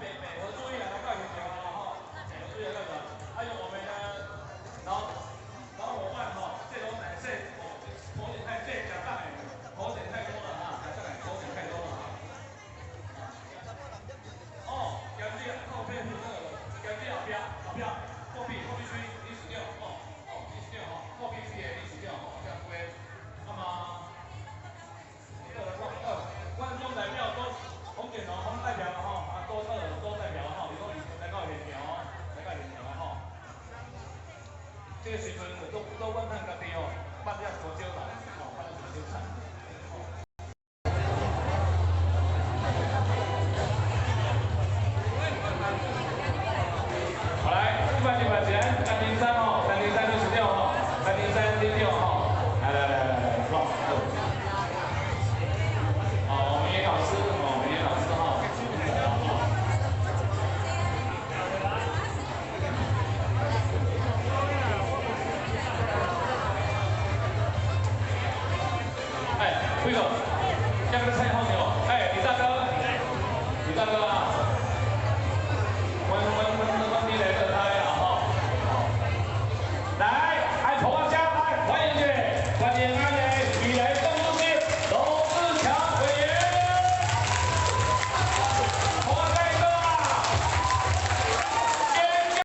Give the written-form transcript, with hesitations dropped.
北北河注意啊，來到現場啊吼，北河注意那個，還有我們的老夥伴吼，這種奶這哦，頭銜太這假大的，頭銜太多了啊，假大的頭銜太多了啊。哦，薑子靠背那個薑子後壁後壁後壁區26哦哦26吼，後壁區的26吼，這樣歸。那麼，呢度來講，觀眾代表都洪建龍洪代表了吼，啊多特多代表吼，伊講來到現場哦，來到現場吼。這個時陣都都阮看家己哦，捌了多少人，吼，捌了多少菜。好來，500、600起來，303哦，30366哦，30366吼，來來來來來，好。哦，我們嚴老師，哦，我們嚴老師哈。哎，輝哥。